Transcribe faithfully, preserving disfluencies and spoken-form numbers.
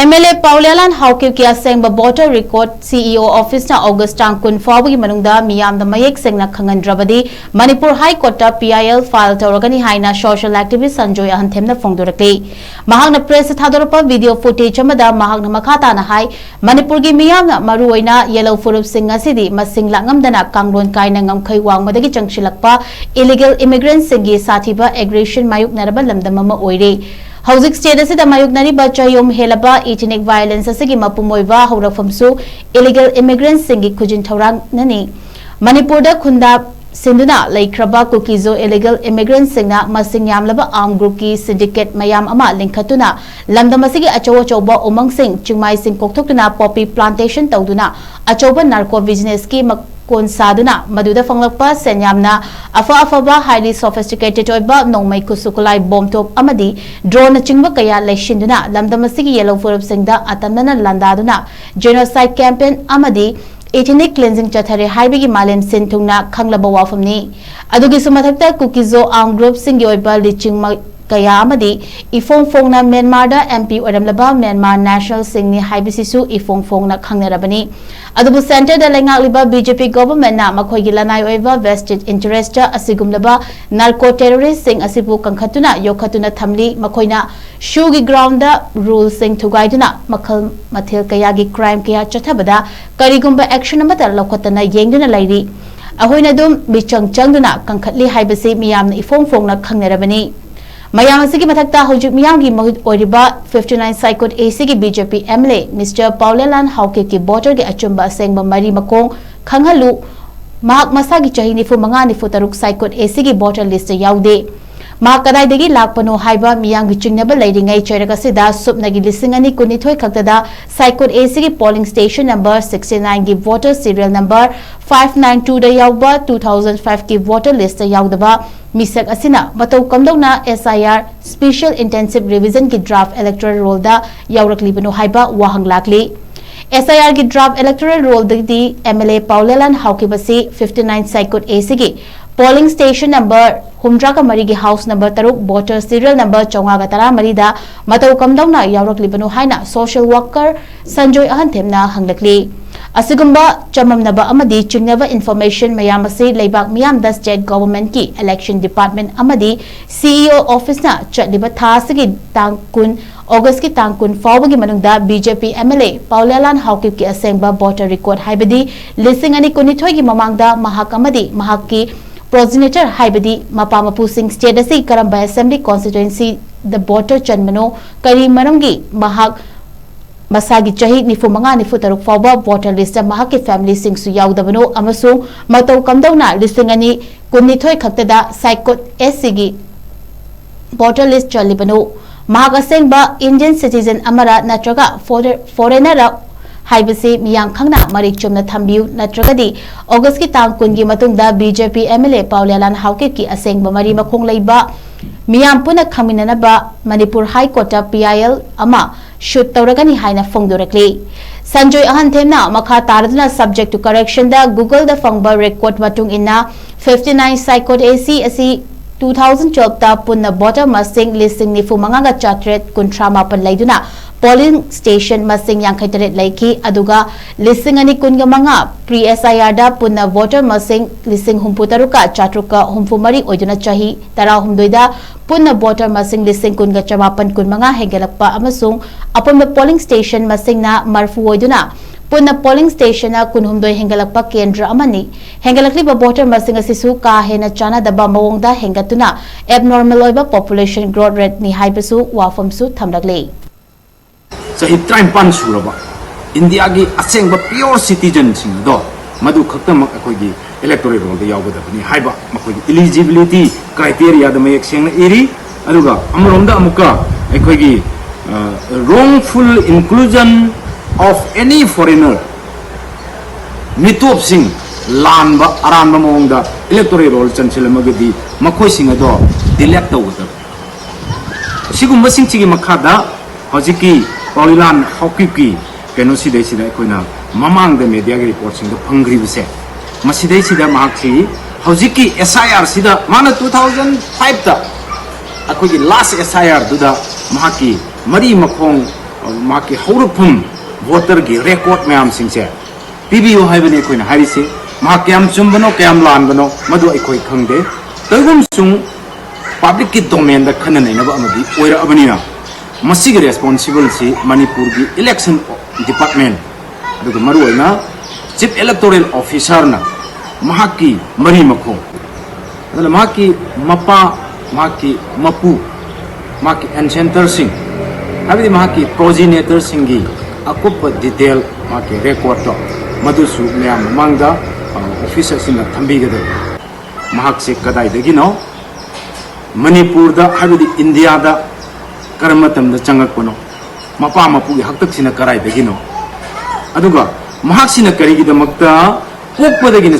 MLA ꯄꯥꯎꯂꯦꯂꯥꯟ ꯍꯥꯎꯀꯤꯞꯀꯤ ꯑꯁꯦꯡꯕ voter record CEO officeꯅ August ꯇꯥꯡ ꯀꯨꯟ ꯐꯥꯎꯕꯒꯤ ꯃꯅꯨꯡꯗ ꯃꯤꯌꯥꯝꯗ ꯃꯌꯦꯛ ꯁꯦꯡꯅ ꯈꯪꯍꯟꯗ꯭ꯔꯕꯗꯤ ꯃꯅꯤꯄꯨꯔ High Courtꯇ PIL file ꯇꯧꯔꯒꯅꯤ ꯍꯥꯏꯅ social activist ꯁꯟꯖꯣꯏ ꯑꯍꯟꯊꯦꯝꯅ ꯐꯣꯡꯗꯣꯔꯛꯂꯤ꯫ ꯃꯍꯥꯛꯅ pressꯇ ꯊꯥꯗꯣꯔꯛꯄ video footage ꯑꯃꯗ ꯃꯍꯥꯛꯅ ꯃꯈꯥ ꯇꯥꯅ ꯍꯥꯏ, ꯃꯅꯤꯄꯨꯔꯒꯤ ꯃꯤꯌꯥꯝꯅ ꯃꯔꯨꯑꯣꯏꯅ ꯌꯦꯜꯍꯧ ꯐꯨꯔꯨꯞꯁꯤꯡ ꯑꯁꯤꯗꯤ ꯃꯁꯤꯡ ꯂꯥꯛꯉꯝꯗꯅ ꯀꯥꯡꯂꯣꯟ ꯀꯥꯏꯅ ꯉꯝꯈꯩ ꯋꯥꯡꯃꯗꯒꯤ ꯆꯪꯁꯤꯜꯂꯛꯄ illegal immigrantꯁꯤꯡꯒꯤ ꯁꯥꯊꯤꯕ aggression ꯃꯥꯌꯣꯛꯅꯔꯕ ꯂꯝꯗꯝ ꯑꯃ ꯑꯣꯏꯔꯦ꯫ ꯍꯧꯖꯤꯛ state ꯑꯁꯤꯗ ꯃꯥꯌꯣꯛꯅꯔꯤꯕ ꯆꯍꯤ ꯑꯍꯨꯝ ꯍꯦꯜꯂꯕ ethnic violence ꯑꯁꯤꯒꯤ ꯃꯄꯨꯡ ꯑꯣꯏꯕ ꯍꯧꯔꯛꯐꯝꯁꯨ illegal immigrantꯁꯤꯡꯒꯤ ꯈꯨꯖꯤꯟ ꯊꯧꯔꯥꯡꯅꯅꯤ꯫ ꯃꯅꯤꯄꯨꯔꯗ ꯈꯨꯟꯗꯥ ꯁꯤꯟꯗꯨꯅ ꯂꯩꯈ꯭ꯔꯕ ꯀꯨꯀꯤꯖꯣ illegal immigrantꯁꯤꯡꯅ ꯃꯁꯤꯡ ꯌꯥꯝꯂꯕ armed groupꯀꯤ syndicate ꯃꯌꯥꯝ ꯑꯃ ꯂꯤꯡꯈꯠꯇꯨꯅ ꯂꯝꯗꯝ ꯑꯁꯤꯒꯤ ꯑꯆꯧ ꯑꯆꯧꯕ ꯎꯃꯪꯁꯤꯡ, ꯆꯤꯡꯃꯥꯏꯁꯤꯡ ꯀꯣꯛꯊꯣꯛꯇꯨꯅ poppy plantation ꯇꯧꯗꯨꯅ ꯑꯆꯧꯕ narco businessꯀꯤ ꯃꯀꯣꯟ ꯁꯥꯗꯨꯅ ꯃꯗꯨꯗ ꯐꯪꯂꯛꯄ ꯁꯦꯟꯌꯥꯝꯅ ꯑꯐ ꯑꯐꯕ highly sophisticated ꯑꯣꯏꯕ ꯅꯣꯡꯃꯩ ꯈꯨꯠꯁꯨ ꯈꯨꯠꯂꯥꯏ bomb ꯇꯣꯞ ꯑꯃꯗꯤ droneꯅꯆꯤꯡꯕ ꯀꯌꯥ ꯂꯩꯁꯤꯟꯗꯨꯅ ꯂꯝꯗꯝ ꯑꯁꯤꯒꯤ ꯌꯦꯜꯍꯧ ꯐꯨꯔꯨꯞꯁꯤꯡꯗ ꯑꯇꯝꯅꯅ ꯂꯥꯟꯗꯥꯗꯨꯅ genocide campaign ꯑꯃꯗꯤ ethnic cleansing ꯆꯠꯊꯔꯦ ꯍꯥꯏꯕꯒꯤ ꯃꯥꯂꯦꯝ ꯁꯤꯟ ꯊꯨꯡꯅ ꯈꯪꯂꯕ ꯋꯥꯐꯝꯅꯤ꯫ ꯑꯗꯨꯒꯤꯁꯨ ꯃꯊꯛꯇ ꯀꯨꯀꯤꯖꯣ armed groupꯁꯤꯡꯒꯤ ꯑꯣꯏꯕ ꯂꯤꯆꯤꯡ ꯃ-, ꯀꯌꯥ ꯑꯃꯗꯤ ꯏꯐꯣꯡ ꯐꯣꯡꯅ ꯃ꯭ꯌꯥꯟꯃꯥꯔꯗ MP ꯑꯣꯏꯔꯝꯂꯕ ꯃ꯭ꯌꯥꯟꯃꯥꯔ nationalꯁꯤꯡꯅꯤ ꯍꯥꯏꯕꯁꯤꯁꯨ ꯏꯐꯣꯡ ꯐꯣꯡꯅ ꯈꯪꯅꯔꯕꯅꯤ꯫ ꯑꯗꯨꯕꯨ centreꯗ ꯂꯩꯉꯥꯛꯂꯤꯕ BJP governmentꯅ ꯃꯈꯣꯏꯒꯤ ꯂꯅꯥꯏ ꯑꯣꯏꯕ vested interestꯇ ꯑꯁꯤꯒꯨꯝꯂꯕ narco terroristꯁꯤꯡ ꯑꯁꯤꯕꯨ ꯀꯟꯈꯠꯇꯨꯅ ꯌꯣꯛꯈꯠꯇꯨꯅ ꯊꯝꯂꯤ꯫ ꯃꯈꯣꯏꯅ ꯁꯨꯒꯤ groundꯗ ruleꯁꯤꯡ ꯊꯨꯒꯥꯏꯗꯨꯅ ꯃꯈꯜ ꯃꯊꯦꯜ ꯀꯌꯥꯒꯤ crime ꯀꯌꯥ ꯆꯠꯊꯕꯗ ꯀꯔꯤꯒꯨꯝꯕ action ꯑꯃꯠꯇ ꯂꯧꯈꯠꯇꯅ ꯌꯦꯡꯗꯨꯅ ꯂꯩꯔꯤ꯫ ꯑꯩꯈꯣꯏꯅ ꯑꯗꯨꯝ ꯃꯤꯆꯪ ꯆꯪꯗꯨꯅ ꯀꯟꯈꯠꯂꯤ ꯍꯥꯏꯕꯁꯤ ꯃꯤꯌꯥꯝꯅ ꯏꯐꯣꯡ ꯐꯣꯡꯅ ꯈꯪꯅꯔꯕꯅꯤ꯫ ꯃꯌꯥꯝ ꯑꯁꯤꯒꯤ ꯃꯊꯛꯇ ꯍꯧꯖꯤꯛ ꯃꯤꯌꯥꯝꯒꯤ ꯃꯍꯨꯠ ꯑꯣꯏꯔꯤꯕ fifty nine Saikot ACꯒꯤ BJP MLA Mister Paolelan Haokipꯀꯤ voterꯒꯤ ꯑꯆꯨꯝꯕ ꯑꯁꯦꯡꯕ ꯃꯔꯤ ꯃꯈꯣꯡ ꯈꯪꯍꯜꯂꯨ꯫ ꯃꯍꯥꯛ ꯃꯁꯥꯒꯤ ꯆꯍꯤ ꯅꯤꯐꯨ ꯃꯉꯥ, ꯅꯤꯐꯨ ꯇꯔꯨꯛ Saikot ACꯒꯤ voter listꯇ ꯌꯥꯎꯗꯦ꯫ ꯃꯍꯥꯛ ꯀꯗꯥꯏꯗꯒꯤ ꯂꯥꯛꯄꯅꯣ ꯍꯥꯏꯕ ꯃꯤꯌꯥꯝꯒꯤ ꯆꯤꯡꯅꯕ ꯂꯩꯔꯤꯉꯩ ꯆꯩꯔꯛ ꯑꯁꯤꯗ ꯁꯨꯞꯅꯒꯤ ꯂꯤꯁꯤꯡ ꯑꯅꯤ ꯀꯨꯟꯅꯤꯊꯣꯏ ꯈꯛꯇꯗ Saikot ACꯒꯤ polling station number sixty nineꯒꯤ voter serial number five nine twoꯗ ꯌꯥꯎꯕ two thousand fiveꯀꯤ voter listꯇ ꯌꯥꯎꯗꯕ ꯃꯤꯁꯛ ꯑꯁꯤꯅ ꯃꯇꯧ ꯀꯝꯗꯧꯅ SIR Special Intensive Revisionꯒꯤ draft electoral rollꯗ ꯌꯥꯎꯔꯛꯂꯤꯕꯅꯣ ꯍꯥꯏꯕ ꯋꯥꯍꯪ ꯂꯥꯛꯂꯤ꯫ SIRꯒꯤ draft electoral rollꯗꯗꯤ MLA Paolelan Haokip ꯑꯁꯤ fifty nine Saikot ACꯒꯤ Polling station number ꯍꯨꯝꯗ꯭ꯔꯥꯒ ꯃꯔꯤꯒꯤ house number ꯇꯔꯨꯛ, voter serial number ꯆꯥꯝꯃꯉꯥꯒ ꯇꯔꯥꯃꯔꯤꯗ ꯃꯇꯧ ꯀꯝꯗꯧꯅ ꯌꯥꯎꯔꯛꯂꯤꯕꯅꯣ ꯍꯥꯏꯅ social worker ꯁꯟꯖꯣꯏ ꯑꯍꯟꯊꯦꯝꯅ ꯍꯪꯂꯛꯂꯤ꯫ ꯑꯁꯤꯒꯨꯝꯕ ꯆꯃꯝꯅꯕ ꯑꯃꯗꯤ ꯆꯤꯡꯅꯕ information ꯃꯌꯥꯝ ꯑꯁꯤ ꯂꯩꯕꯥꯛ ꯃꯤꯌꯥꯝꯗ state governmentꯀꯤ election department ꯑꯃꯗꯤ CEO officeꯅ ꯆꯠꯂꯤꯕ ꯊꯥ ꯑꯁꯤꯒꯤ ꯇꯥꯡ ꯀꯨꯟ, Augustꯀꯤ ꯇꯥꯡ ꯀꯨꯟ ꯐꯥꯎꯕꯒꯤ ꯃꯅꯨꯡꯗ BJP MLA ꯄꯥꯎꯂꯤꯌꯥꯂꯥꯜ ꯍꯥꯎꯀꯤꯞꯀꯤ ꯑꯁꯦꯡꯕ voter record, ꯍꯥꯏꯕꯗꯤ ꯂꯤꯁꯤꯡ ꯑꯅꯤ ꯀꯨꯟꯅꯤꯊꯣꯏꯒꯤ ꯃꯃꯥꯡꯗ ꯃꯍꯥꯛ ꯑꯃꯗꯤ ꯃꯍꯥꯛꯀꯤ progenitor, ꯍꯥꯏꯕꯗꯤ ꯃꯄꯥ ꯃꯄꯨꯁꯤꯡ, state ꯑꯁꯤ ꯀꯔꯝꯕ assembly constituencyꯗ voter ꯆꯟꯕꯅꯣ, ꯀꯔꯤ ꯃꯔꯝꯒꯤ ꯃꯍꯥꯛ ꯃꯁꯥꯒꯤ ꯆꯍꯤ ꯅꯤꯐꯨ ꯃꯉꯥ, ꯅꯤꯐꯨ ꯇꯔꯨꯛ ꯐꯥꯎꯕ voter listꯇ ꯃꯍꯥꯛꯀꯤ familyꯁꯤꯡꯁꯨ ꯌꯥꯎꯗꯕꯅꯣ ꯑꯃꯁꯨꯡ ꯃꯇꯧ ꯀꯝꯗꯧꯅ ꯂꯤꯁꯤꯡ ꯑꯅꯤ ꯀꯨꯟꯅꯤꯊꯣꯏ ꯈꯛꯇꯗ ꯁꯥꯏꯀꯣꯠ SCꯒꯤ voter list ꯆꯜꯂꯤꯕꯅꯣ? ꯃꯍꯥꯛ ꯑꯁꯦꯡꯕ Indian citizen ꯑꯃꯔ ꯅꯠꯇ꯭ꯔꯒ foreign-, foreignerꯔ ꯍꯥꯏꯕꯁꯤ ꯃꯤꯌꯥꯝ ꯈꯪꯅ ꯃꯔꯤꯛ ꯆꯨꯝꯅ ꯊꯝꯕꯤꯌꯨ, ꯅꯠꯇ꯭ꯔꯒꯗꯤ Augustꯀꯤ ꯇꯥꯡ ꯀꯨꯟꯒꯤ ꯃꯇꯨꯡꯗ BJP MLA ꯄꯥꯎꯂꯤꯌꯥꯂꯥꯜ ꯍꯥꯎꯀꯤꯞꯀꯤ ꯑꯁꯦꯡꯕ ꯃꯔꯤ ꯃꯈꯣꯡ ꯂꯩꯕ ꯃꯤꯌꯥꯝ ꯄꯨꯟꯅ ꯈꯪꯃꯤꯟꯅꯅꯕ ꯃꯅꯤꯄꯨꯔ High Courtꯇ PIL ꯑꯃ shoot ꯇꯧꯔꯒꯅꯤ ꯍꯥꯏꯅ ꯐꯣꯡꯗꯣꯔꯛꯂꯤ꯫ ꯁꯟꯖꯣꯏ ꯑꯍꯟꯊꯦꯝꯅ ꯃꯈꯥ ꯇꯥꯔꯗꯨꯅ subject to correctionꯗ Googleꯗ ꯐꯪꯕ record ꯃꯇꯨꯡ ꯏꯟꯅ fifty nine ꯁꯥꯏꯀꯣꯠ AC ꯑꯁꯤ two thousand twelveꯇ ꯄꯨꯟꯅ voter ꯃꯁꯤꯡ ꯂꯤꯁꯤꯡ ꯅꯤꯐꯨ ꯃꯉꯥꯒ ꯆꯥꯇ꯭ꯔꯦꯠ ꯀꯨꯟꯊ꯭ꯔꯥ ꯃꯥꯄꯟ ꯂꯩꯗꯨꯅ polling station ꯃꯁꯤꯡ ꯌꯥꯡꯈꯩ ꯇꯔꯦꯠ ꯂꯩꯈꯤ, ꯑꯗꯨꯒ ꯂꯤꯁꯤꯡ ꯑꯅꯤ ꯀꯨꯟꯒ ꯃꯉꯥ pre-SIRꯗ ꯄꯨꯟꯅ voter ꯃꯁꯤꯡ ꯂꯤꯁꯤꯡ ꯍꯨꯝꯐꯨ ꯇꯔꯨꯛꯀ ꯆꯥꯇ꯭ꯔꯨꯛꯀ ꯍꯨꯝꯐꯨ ꯃꯔꯤ ꯑꯣꯏꯗꯨꯅ ꯆꯍꯤ ꯇꯔꯥꯍꯨꯝꯗꯣꯏꯗ ꯄꯨꯟꯅ voter ꯃꯁꯤꯡ ꯂꯤꯁꯤꯡ ꯀꯨꯟꯒ ꯆꯃꯥꯄꯟ ꯀꯨꯟꯃꯉꯥ ꯍꯦꯟꯒꯠꯂꯛꯄ ꯑꯃꯁꯨꯡ ꯑꯄꯨꯟꯕ polling station ꯃꯁꯤꯡꯅ ꯃꯔꯐꯨ ꯑꯣꯏꯗꯨꯅ ꯄꯨꯟꯅ polling stationꯅ ꯀꯨꯟꯍꯨꯝꯗꯣꯏ ꯍꯦꯟꯒꯠꯂꯛꯄ ꯀꯦꯟꯗ꯭ꯔ ꯑꯃꯅꯤ꯫ ꯍꯦꯟꯒꯠꯂꯛꯂꯤꯕ voter ꯃꯁꯤꯡ ꯑꯁꯤꯁꯨ ꯀꯥ ꯍꯦꯟꯅ ꯆꯥꯟꯅꯗꯕ ꯃꯑꯣꯡꯗ ꯍꯦꯟꯒꯠꯇꯨꯅ abnormal ꯑꯣꯏꯕ population growth rateꯅꯤ ꯍꯥꯏꯕꯁꯨ ꯋꯥꯐꯝꯁꯨ ꯊꯝꯂꯛꯂꯤ꯫ ꯆꯍꯤ ꯇꯔꯥꯅꯤꯄꯥꯟ ꯁꯨꯔꯕ ꯏꯟꯗꯤꯌꯥꯒꯤ ꯑꯁꯦꯡꯕ pure citizenꯁꯤꯡ ꯑꯗꯣ ꯃꯗꯨ ꯈꯛꯇꯃꯛ ꯑꯩꯈꯣꯏꯒꯤ electoral rollꯗ ꯌꯥꯎꯒꯗꯕꯅꯤ ꯍꯥꯏꯕ ꯃꯈꯣꯏꯒꯤ eligibility criteriaꯗ ꯃꯌꯦꯛ ꯁꯦꯡꯅ ꯏꯔꯤ꯫ ꯑꯗꯨꯒ ꯑꯃꯔꯣꯝꯗ ꯑꯃꯨꯛꯀ ꯑꯩꯈꯣꯏꯒꯤ, ꯑ, wrongful inclusion of any foreigner, ꯃꯤꯇꯣꯞꯁꯤꯡ ꯂꯥꯟꯕ ꯑꯔꯥꯟꯕ ꯃꯑꯣꯡꯗ electoral roll ꯆꯟꯁꯤꯜꯂꯝꯃꯒꯗꯤ ꯃꯈꯣꯏꯁꯤꯡ ꯑꯗꯣ delete ꯇꯧꯒꯗꯕꯅꯤ꯫ ꯑꯁꯤꯒꯨꯝꯕꯁꯤꯡꯁꯤꯒꯤ ꯃꯈꯥꯗ ꯍꯧꯖꯤꯛꯀꯤ ꯄꯥꯎꯂꯤꯂꯥꯟ ꯍꯥꯎꯀꯤꯞꯀꯤ ꯀꯩꯅꯣꯁꯤꯗꯩꯁꯤꯗ ꯑꯩꯈꯣꯏꯅ ꯃꯃꯥꯡꯗ mediaꯒꯤ reportꯁꯤꯡꯗ ꯐꯪꯈ꯭ꯔꯤꯕꯁꯦ, ꯃꯁꯤꯗꯩꯁꯤꯗ ꯃꯍꯥꯛꯁꯤ ꯍꯧꯖꯤꯛꯀꯤ ꯑꯦꯁ ꯑꯥꯏ ꯑꯥꯔꯁꯤꯗ ꯃꯥꯅ ꯇꯨ ꯊꯥꯎꯖꯟ ꯐꯥꯏꯚꯇ ꯑꯩꯈꯣꯏꯒꯤ ꯂꯥꯁ ꯑꯦꯁ ꯑꯥꯏ ꯑꯥꯔꯗꯨꯗ ꯃꯍꯥꯛꯀꯤ ꯃꯔꯤ ꯃꯈꯣꯡ, ꯃꯍꯥꯛꯀꯤ ꯍꯧꯔꯛꯐꯝ ꯚꯣꯇꯔꯒꯤ ꯔꯦꯀꯣꯔꯠ ꯃꯌꯥꯝꯁꯤꯡꯁꯦ ꯄꯤꯕꯤꯌꯨ ꯍꯥꯏꯕꯅꯤ ꯑꯩꯈꯣꯏꯅ ꯍꯥꯏꯔꯤꯁꯤ꯫ ꯃꯍꯥꯛ ꯀꯌꯥꯝ ꯆꯨꯝꯕꯅꯣ ꯀꯌꯥꯝ ꯂꯥꯟꯕꯅꯣ ꯃꯗꯨ ꯑꯩꯈꯣꯏ ꯈꯪꯗꯦ꯫ ꯇꯧꯏꯒꯨꯝꯁꯨꯡ ꯄꯕ꯭ꯂꯤꯛꯀꯤ ꯗꯣꯃꯦꯟꯗ ꯈꯟꯅ ꯅꯩꯅꯕ ꯑꯃꯗꯤ ꯑꯣꯏꯔꯛꯑꯕꯅꯤꯅ ꯃꯁꯤꯒꯤ ꯔꯦꯁꯄꯣꯟꯁꯤꯕꯜꯁꯤ ꯃꯅꯤꯄꯨꯔꯒꯤ ꯏꯂꯦꯛꯁꯟ ꯗꯤꯄꯥꯔꯠꯃꯦꯟ ꯑꯗꯨꯒ ꯃꯔꯨꯑꯣꯏꯅ ꯆꯤꯐ ꯏꯂꯦꯛꯇꯣꯔꯦꯜ ꯑꯣꯐꯤꯁꯥꯔꯅ ꯃꯍꯥꯛꯀꯤ ꯃꯔꯤ ꯃꯈꯣꯡ, ꯑꯗꯨꯅ ꯃꯍꯥꯛꯀꯤ ꯃꯄꯥ, ꯃꯍꯥꯛꯀꯤ ꯃꯄꯨ, ꯃꯍꯥꯛꯀꯤ ꯑꯦꯟꯁꯦꯟꯇꯔꯁꯤꯡ, ꯍꯥꯏꯕꯗꯤ ꯃꯍꯥꯛꯀꯤ ꯄ꯭ꯔꯣꯖꯤꯅꯦꯇꯔꯁꯤꯡꯒꯤ ꯑꯀꯨꯞꯄ ꯗꯤꯇꯦꯜ, ꯃꯍꯥꯛꯀꯤ ꯔꯦꯀꯣꯔꯠꯇꯣ ꯃꯗꯨꯁꯨ ꯃꯌꯥꯝ ꯃꯃꯥꯡꯗ ꯑꯣꯐꯤꯁ ꯑꯁꯤꯅ ꯊꯝꯕꯤꯒꯗꯕꯅꯤ꯫ ꯃꯍꯥꯛꯁꯦ ꯀꯗꯥꯏꯗꯒꯤꯅꯣ, ꯃꯅꯤꯄꯨꯔꯗ ꯍꯥꯏꯕꯗꯤ ꯏꯟꯗꯤꯌꯥꯗ ꯀꯔꯝꯕ ꯃꯇꯝꯗ ꯆꯪꯉꯛꯄꯅꯣ, ꯃꯄꯥ ꯃꯄꯨꯒꯤ ꯍꯥꯛꯇꯛꯁꯤꯅ ꯀꯗꯥꯏꯗꯒꯤꯅꯣ, ꯑꯗꯨꯒ ꯃꯍꯥꯛꯁꯤꯅ ꯀꯔꯤꯒꯤꯗꯃꯛꯇ ꯄꯣꯛꯄꯗꯒꯤꯅ